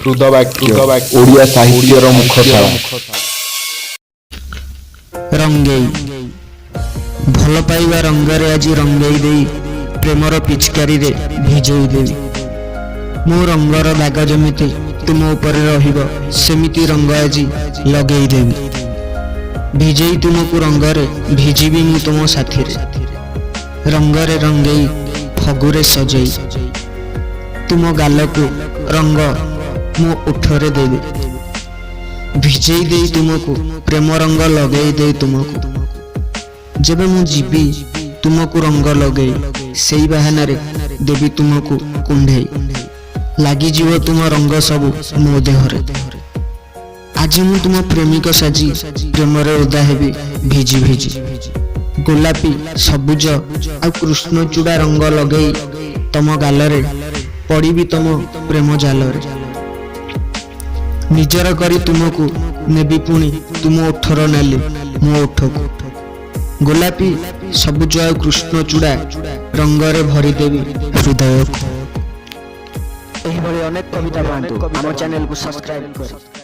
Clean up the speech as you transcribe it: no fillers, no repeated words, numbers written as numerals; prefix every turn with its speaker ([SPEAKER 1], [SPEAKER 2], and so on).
[SPEAKER 1] ହୃଦବାକ୍ୟ, ଓଡ଼ିଆ ସାହିତ୍ୟର ମୁଖଶାଳା।
[SPEAKER 2] ରଙ୍ଗେଇ। ଭଲ ପାଇବା ରଙ୍ଗରେ ଆଜି ରଙ୍ଗେଇ ଦେଇ ପ୍ରେମର ପିଚକାରୀରେ ଭିଜେଇ ଦେବି। ମୋ ରଙ୍ଗର ଦାଗ ଯେମିତି ତୁମ ଉପରେ ରହିବ, ସେମିତି ରଙ୍ଗ ଆଜି ଲଗେଇ ଦେବି। ଭିଜେଇ ତୁମକୁ ରଙ୍ଗରେ, ଭିଜିବି ମୁଁ ତୁମ ସାଥିରେ। ରଙ୍ଗରେ ରଙ୍ଗେଇ, ଫଗୁରେ ସଜେଇ ତୁମ ଗାଲକୁ ରଙ୍ଗ ମୋ ଓଠରେ ଦେବି। ଭିଜେଇ ଦେଇ ତୁମକୁ ପ୍ରେମ ରଙ୍ଗ ଲଗେଇ ଦେଇ ତୁମକୁ। ଯେବେ ମୁଁ ଯିବି ତୁମକୁ ରଙ୍ଗ ଲଗେଇ, ସେଇ ବାହାନାରେ ଦେବି ତୁମକୁ କୁଣ୍ଢେଇ। ଲାଗିଯିବ ତୁମ ରଙ୍ଗ ସବୁ ମୋ ଦେହରେ। ଆଜି ମୁଁ ତୁମ ପ୍ରେମିକ ସାଜି ପ୍ରେମରେ ଓଦା ହେବି ଭିଜି ଭିଜି। ଗୋଲାପୀ, ସବୁଜ ଆଉ କୃଷ୍ଣଚୂଡ଼ା ରଙ୍ଗ ଲଗେଇ ତମ ଗାଲରେ ପଡ଼ିବି ତମ ପ୍ରେମ ଜାଲରେ। ନିଜର କରି ତୁମକୁ ନେବି, ପୁଣି ତୁମ ଓଠର ନାଲି ମୋ ଓଠକୁ। ଗୋଲାପୀ, ସବୁଜ ଆଉ କୃଷ୍ଣଚୂଡ଼ା ରଙ୍ଗରେ ଭରିଦେବି ହୃଦୟକୁ।
[SPEAKER 3] ଏହିଭଳି ଅନେକ କବିତା ପାଆନ୍ତୁ ଆମ ଚ୍ୟାନେଲକୁ ସବସ୍କ୍ରାଇବ୍ କରି।